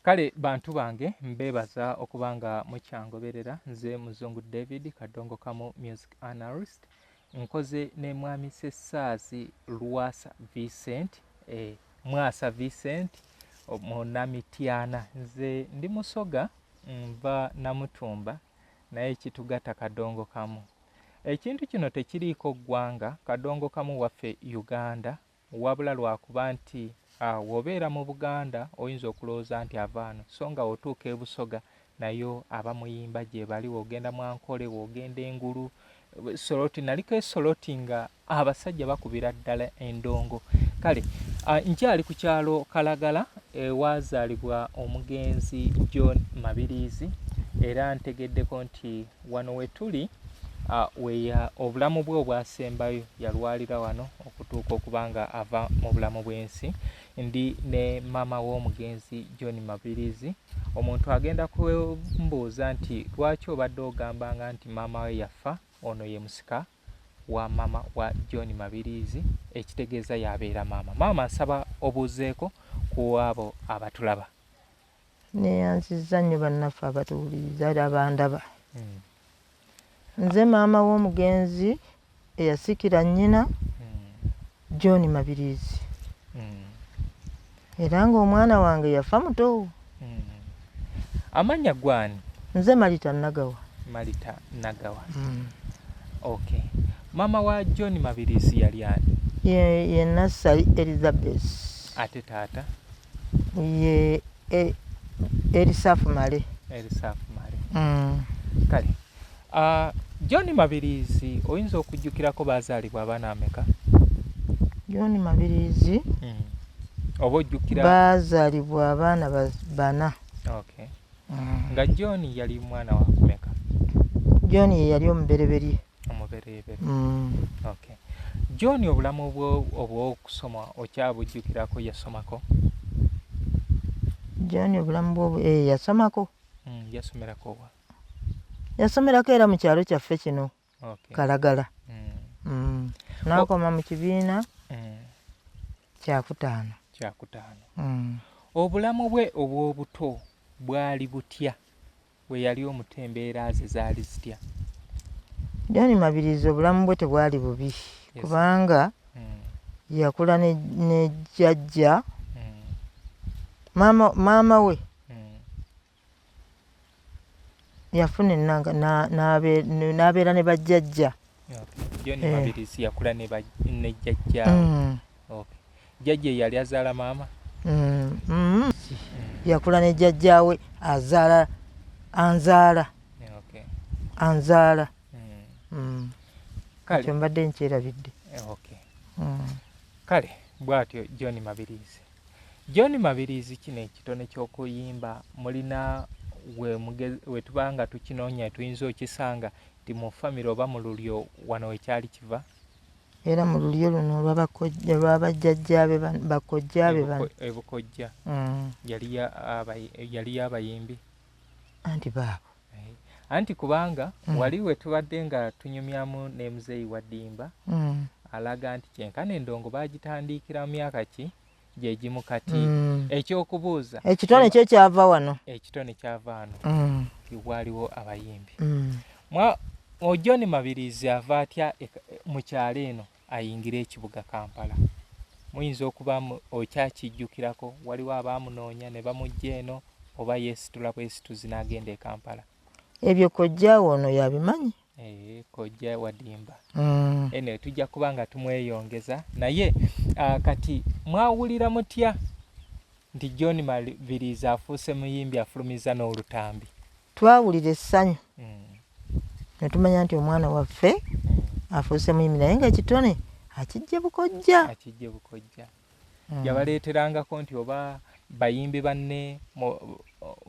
Kale bantu bange, mbeebaza okuba nga mukyangoberera. Nze Muzungu David Kadongo Kamu, music analyst. Nkoze ne Mwami Sesaazi Lwasa Vincent, Mwasa Vincent Munamityana. Nze ndi Musoga, nva Namutumba, naye kitugatta Kadongo Kamu. Ekintu kino tekiriiko ggwanga, Kadongo Kamu waffe Uganda, wabula lwakuba nti w'obeera mu Buganda oyinza okulowooza nti ava wano, so nga otuuka e Busoga nayo abamuyimba gye bali, w'ogenda mu Ankole, w'ogenda engulu Soroti, naliko e Soroti nga abasajja bakubira ddala endongo. Kale nkyali ku kyalo Kalagala ewazaalibwa omugenzi John Mabiriizi, era ntegeddeko nti wano we tuli weya obulamu bwe obwasembayo yalwalira wano okutuuka okuba nga ava mu bulamu bw'ensi. Ndi ne maama w'omugenzi John Mabiriizi. Omuntu agenda kumbuuza nti lwaki obadde ogambanga nti maama we yafa? Ono ye musika wa maama wa John Mabiriizi, ekitegeeza yabeera maama. Maama, nsaba obuuzeeko ku abo abatulaba. Neyanzizza nnyo bannaffe abatuwuliriza era abandaba. Nze maama w'omugenzi eyasikira nnyina, John Mabiriizi, era ng'omwana wange yafa muto. Amannya gwani? Nze Marita Nagawa. Marita Nagawa. Okay, maama wa John Mabiriizi yali ani? Ye Nassali Elizabeth. Ate taata? Ye Erisafu Male. Erisafu Male. Kale, John Mabiriizi oyinza okujjukirako baazaalibwa abaana ameka? John Mabiriizi Oba ojjukira? Baazaalibwa abaana bana. Okay. Nga John yali mwana wa kumeka? John ye yali omubereberye. Omubereberye. Okay. John obulamu bwe obw'okusoma okyabujjukirako? Yasomako? John obulamu bwe yasomako. Yasomerako wa? Yasomerako era mu kyalo kyaffe kino. Kalagala. N'akoma mu kibiina kyakutaano. Kyakutaano. Obulamu bwe obw'obuto bwali butya? Bwe yali omuto embeera ze zaali zitya? John Mabiriizi obulamu bwe tebwali bubi, kubanga yakula ne jjajja maama we yafuna ennanga n'abeera ne bajjajja. John Mabiriizi yakula ne jjajjaawe. Jjajja yali azaala maama? Yakula ne jjajjaawe azaala anzaala. Anzaala. Ekyo mbadde nkyerabidde. Kale bw'atyo John Mabiriizi. John Mabiriizi, kino ekitone ky'okuyimba mulina we tuba nga tukinoonya tuyinza okisanga nti mu famire oba mu lulyo wano wekyali kiva? Era mu lulyo luno olwabajjajjaabe, bakojjaabe bano. Ebukojja. Yali abayimbi? Anti baabo. Anti kubanga wali we tubadde nga tunyumyamu ne muzeeyi Waddimba, alaga nti kyenkana endongo baagitandikira mu myaka ki gye gimu. Kati ekyokubuuza, ekitone kyo kyava wano. Ekitone kyava wano, waaliwo abayimbi. John Mabiriizi ava atya mu kyalo eno ayingire ekibuga Kampala? Muyinza okuba okyakijjukirako, waliwo abaamunoonya ne bamujja eno, oba yeesitula bwesituzi n'agenda e Kampala? Ebyo kojjaawo ono yabimanyi. Kojja Wadimba. Eno tujja kuba nga tumweyongeza naye. Kati mwawulira mutya nti John Mabiriizi afuuse muyimbi, afulumiza n'olutambi? Twawulira essanyu ne tumanya nti omwana waffe afuuse muyimbi, naye nga ekitone akijje bukojja. Akijje bukojja. Yabaleeterangako nti oba bayimbi banne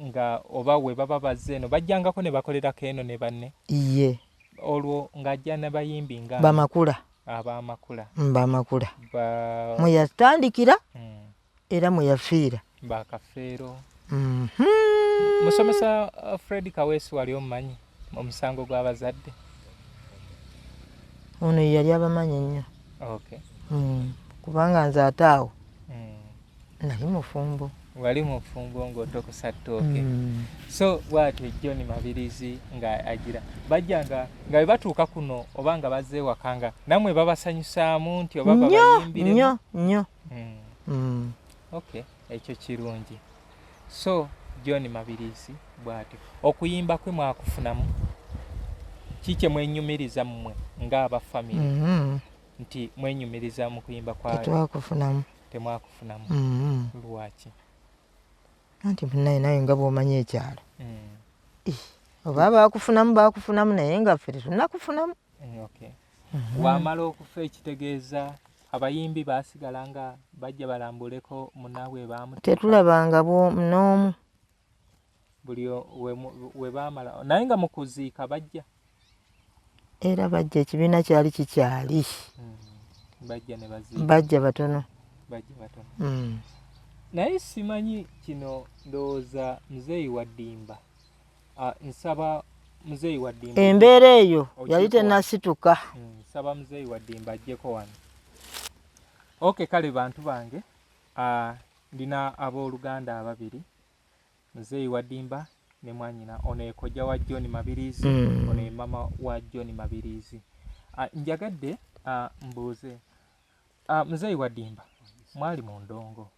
nga oba we baba bazze eno bajjangako ne bakolerako eno ne banne? Iye. Olwo ng'ajja ne bayimbi nga? Bamakula. Abamakula. Bamakula mwe yatandikira era mwe yafiira. Bakafeero. Musomesa Fred Kaweesi wali omumanyi, omusango gw'abazadde? Ono ye yali abamanyi ennyo. Kubanga nze ate awo nali mufumbo. Wali mufumbo ng'otokosa ttooke. So bwatyo John Mabirizi nga agira bajja nga bwe batuuka kuno oba nga bazze ewaka nga nammwe babasanyusaamu nti oba babayimbiremu? Nnyo nnyo. Okay, ekyo kirungi. So John Mabirizi bwatyo okuyimba kwe mwakufunamu ki kye mwenyumiriza mmwe ng'aba family? Nti mwenyumiriza mu kuyimba kwa Tetwakufunamu. Temwakufunamu. Lwaki? Anti munnaye nawe nga bw'omanyi ekyalo. Oba baakufunamu baakufunamu naye nga ffe tetunnakufunamu. Okay. Wamala okufa ekitegeeza abayimbi baasigala nga bajja balambuleko munnaabwe baamuteeka. Tetulabanga n'omu. Buli we baamala naye nga mu kuziika bajja. Era bajja, ekibiina kyali kikyali. Bajja ne baziika. Bajja batono. Bajja batono. Naye simanyi kino ndowooza Muzeeyi Waddimba. Nsaba Muzeeyi Waddimba. Embeera eyo yali tennasituka. Nsaba Muzeeyi Waddimba ajjeko wano. Okay, kale bantu bange, ndina abooluganda ababiri, Muzeeyi Waddimba ne mwanyina ono ye kojja wa John Mabirizi, ono ye mama wa John Mabirizi. Njagadde mbuuze Muzeeyi Waddimba, mwali mu ndongo.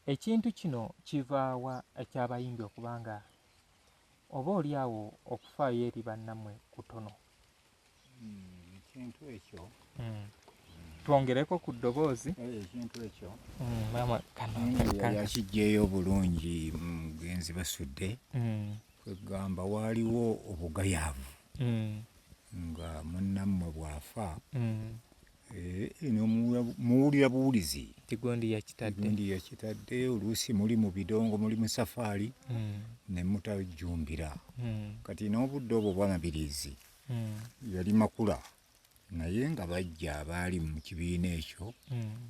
Ekintu kino kivaawa ekyabayimbi okubanga oba oli awo okufaayo eri bannammwe kutono? Ekintu ekyo. Twongereko ku ddoboozi. Ekintu ekyo. Maama kano. Yakiggyeyo bulungi mugenzi Basudde. Kwegamba waaliwo obugayaavu. Nga munnammwe bw'afa. Muwulira buwulizi. Tigundi yakitadde. Tigundi yakitadde, oluusi muli mu bidongo, muli mu safaari, ne mutajjumbira. Kati n'obudde obwo bwa Mabirizi yali makula, naye nga bajja abaali mu kibiina ekyo,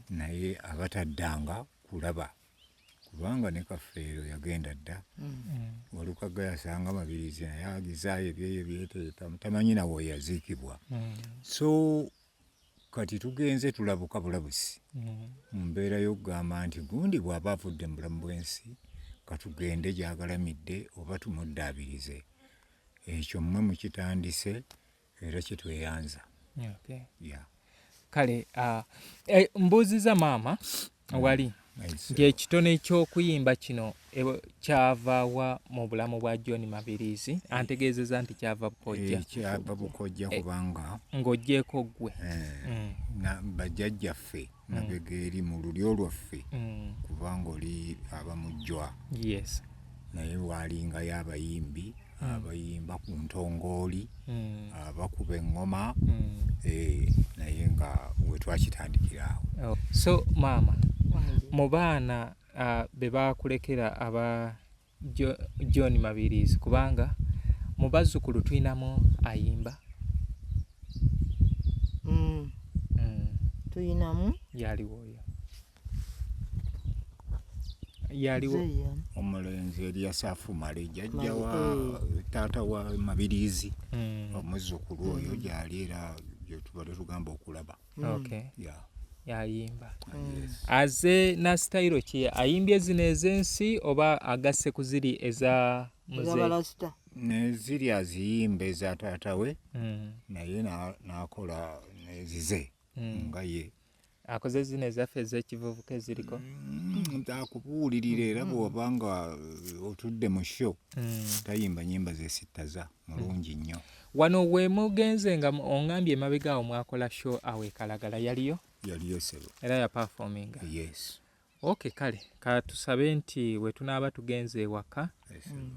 naye abataddanga kulaba, kubanga ne Kafeero yagenda dda. Walukagga yasanga Mabirizi naye agizaayo ebyeyo byeteeta, tamanyi na we yaziikibwa. So kati tugenze tulabuka bulabusi mu mbeera y'okugamba nti gundi bw'aba avudde mu bulamu bw'ensi katugende gy'agalamidde oba tumuddaabirize. Ekyo mmwe mukitandise era kitweyanza. Okay. Yeah. Kale mbuuziza maama wali nti ekitone ky'okuyimba kino kyava wa mu bulamu bwa John Mabirizi? Antegeezezza nti kyava Bukojja. Kyava Bukojja kubanga ng'oggyeeko ggwe. Bajjajjaffe mabega eri mu lulyo lwaffe kubanga oli aba mujjwa. Yes. Naye waalingayo abayimbi abayimba ku ntongooli, abakuba eŋŋoma, naye nga we twakitandikira awo. So maama, mu baana be baakulekera aba John Mabirizi, kubanga mu bazzukulu tulinamu ayimba. Tuyinamu. Yaliwo oyo. Yaliwo. Omulenzi Eriasaafu Male, jjajja wa taata wa Mabirizi, omuzzukulu oyo gy'ali era gye tubadde tugamba okulaba. Okay. Yeah. Yayimba. Yes. Aze na sitayiro ki? Ayimbye zino ez'ensi oba agasse ku ziri eza muzeeyi? Ez'abalasita. Ne ziri aziyimba eza taata we, naye n'akola n'ezize nga ye. Akoze zino ezaffe ez'ekivubuka eziriko? Akubuulirira era bw'oba nga otudde mu show, tayimba nnyimba zeesittaza, mulungi nnyo. Wano we mugenze nga ongambye emabega awo mwakola show awo e Kalagala, yaliyo? Yaliyo ssebo. Era ya performinga? Yes. Okay, kale katusabe nti we tunaaba tugenze ewaka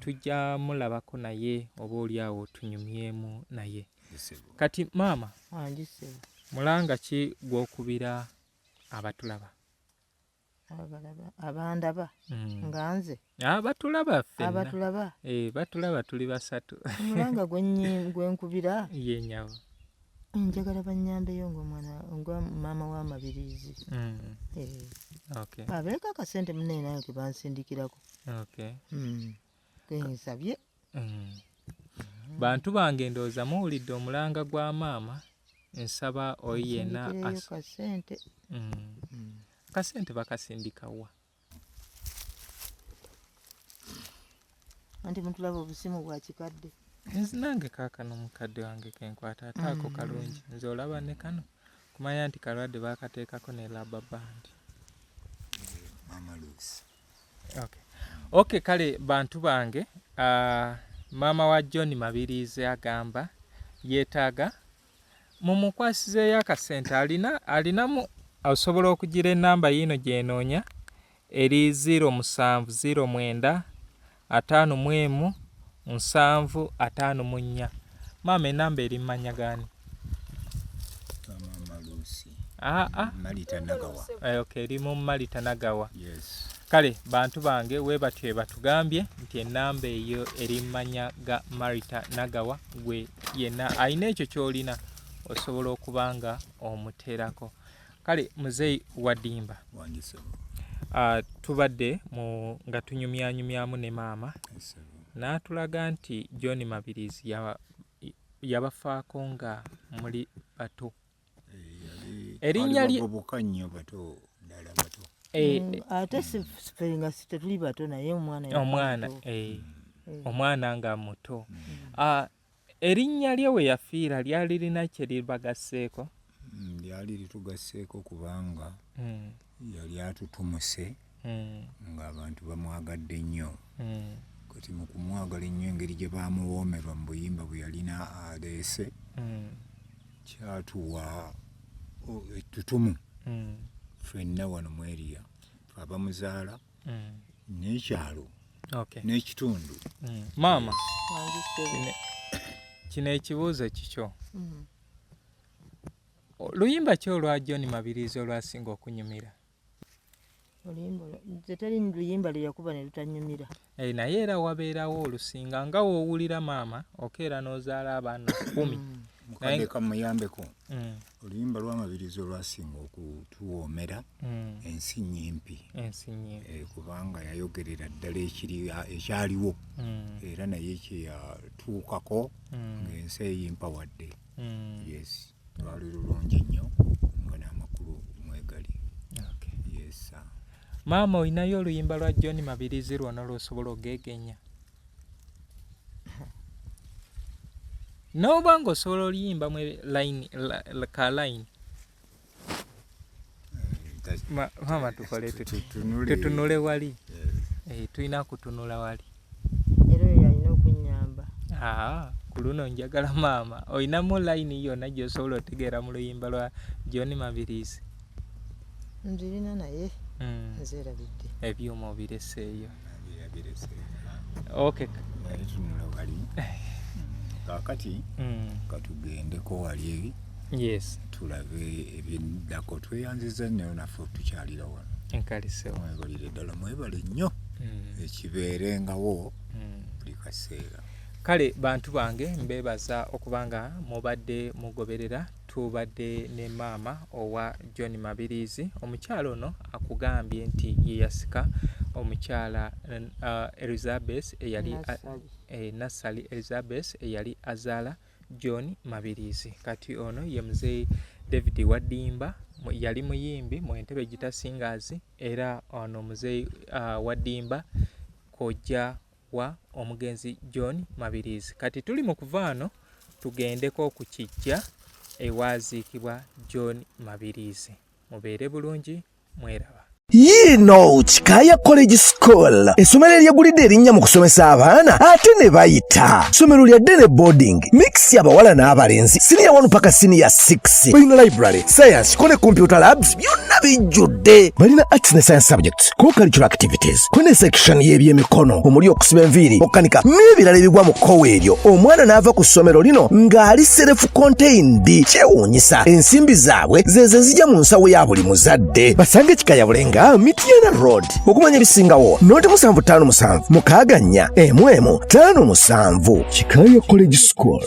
tujja mulabako naye oba oli awo tunyumyemu naye. Kati maama, mulanga ki gw'okubira abatulaba? Abandaba nga nze. Abatulaba ffenna. Abatulaba. Batulaba tuli basatu. Omulanga gwe nkubira. Ye nnyabo. Njagala bannyambeyo ng'omwana nga maama wa Mabirizi. Okay. Abeeko akasente munne nange ke bansindikirako. Okay. Ke nsabye. Bantu bange ndowooza muwulidde omulanga gwa maama. Nsaba oyo yenna Ansindikireyo kasente. Akasente bakasindika wa? Anti mutulaba obusimu bwa kikadde. Nze nange kaakano mukadde wange kenkwata, ate ako kalungi. Nze olaba ne kano kumanya nti kalwadde bakateekako ne rubber band. Mama Lucy. Okay, kale bantu bange, maama wa John Mabirizi agamba yeetaaga mumukwasizeeyo akasente. Alinamu osobola okugira enamba yiino gyenoonya eri 0709 51 754. Maama, enamba eri mmanya gaani? Mama Lucy. Aa. Malita Nagawa. Okay, eri mu Malita Nagawa. Yes. Kale bantu bange, webatyo batugambye nti enamba eyo eri mmanya ga Marita Nagawa. Gwe yenna alina ekyo ky'olina osobola okuba nga omuteerako. Kale muzeeyi Wadimba, Wangi ssebo. Tubadde mu nga tunyumyanyumyamu ne maama Ssebo. n'atulaga nti John Mabirizi yabafaako nga muli bato. Eh, Erinnya yali bavubuka nnyo, bato ddala bato. Ate ffe nga si tetuli bato, naye omwana yali Omwana muto. Omwana nga muto. Erinnya lye we yafiira lyali lina kye libagasseeko? Lyali litugasseeko kubanga yali atutumuse ng'abantu bamwagadde nnyo. Kati mu kumwagala ennyo, engeri gye bamuwoomerwa mu buyimba bwe yalina aleese, kyatuwa ettutumu ffenna wano mu area abamuzaala n'ekyalo n'ekitundu. Maama, Wangi ssebo. Kino ekibuuzo kikyo. Luyimba ki olwa John Mabirizi olwasinga okunyumira? Oluyimba nze teri luyimba lwe yakuba ne lutanyumira. Naye era wabeerawo olusinga nga woowulira maama okeera n'ozaala abaana 10. Mukadde kamuyambeko. Oluyimba lw'Amabirizi olwasinga okutuwoomera, Ensi Nyimpi. Ensi Nyimpi. Kubanga yayogerera ddala ekiri ekyaliwo era naye kyeyatuukako ng'ensi eyimpawadde. Yes, lwali lulungi nnyo nga n'amakulu mwegali. Yes sir. Maama, olinayo oluyimba lwa John Mabirizi lwonna lw'osobola ogeegenya? N'oba ng'osobola oluyimbamu line, ka line. Maama, tukole tuti? Tutunule. Tutunule wali. Tulina kutunula wali. Era oyo yalina okunnyamba. Aa, ku luno njagala maama olinamu line yonna gy'osobola otegeera mu luyimba lwa John Mabirizi? Nzirina naye nzeerabidde. Ebyuma obireseeyo. Yabirese. Okay. Naye tunula wali. Kaakati katugendeko wali tulabe ebiddako. Tweyanziza nnyo naffe tukyalira wano. Nkalisewo. Mwebalire ddala, mwebale nnyo. Ekibeerengawo buli kaseera. Kale bantu bange, mbeebaza okuba nga mubadde mugoberera. Tubadde ne maama owa John Mabirizi. Omukyala ono akugambye nti ye yasika omukyala Elizabeth eyali Nassali. Nassali Elizabeth eyali azaala John Mabirizi. Kati ono ye muzeeyi David Wadimba, yali muyimbi mu Entebe Guitar Singers, era ono muzeeyi Wadimba kojja wa omugenzi John Mabirizi. Kati tuli mu kuva wano tugendeko ku kijja ewaziikibwa John Mabirizi. Mubeere bulungi, mweraba. Yiino Kikaaya College School, essomero eryegulidde erinnya mu kusomesa abaana ate ne bayita. Ssomero lya day ne boarding mix, abawala n'abalenzi, siniya 1 paka siniya 6. Balina library, science ko ne computer labs, byonna bijjudde. Balina arts ne science subjects, co-curricular activities, ko ne section y'ebyemikono omuli okusiba enviiri, okukanika n'ebirala ebigwa mu kkowa eryo. Omwana n'ava ku ssomero lino ng'ali self contained. Kyewuunyisa, ensimbi zaabwe zezo ezijja mu nsawo ya buli muzadde. Basange Kikaya Bulenga, Mityana Road. Okumanya ebisingawo, noti 757 64 11 57. Kikaya College School.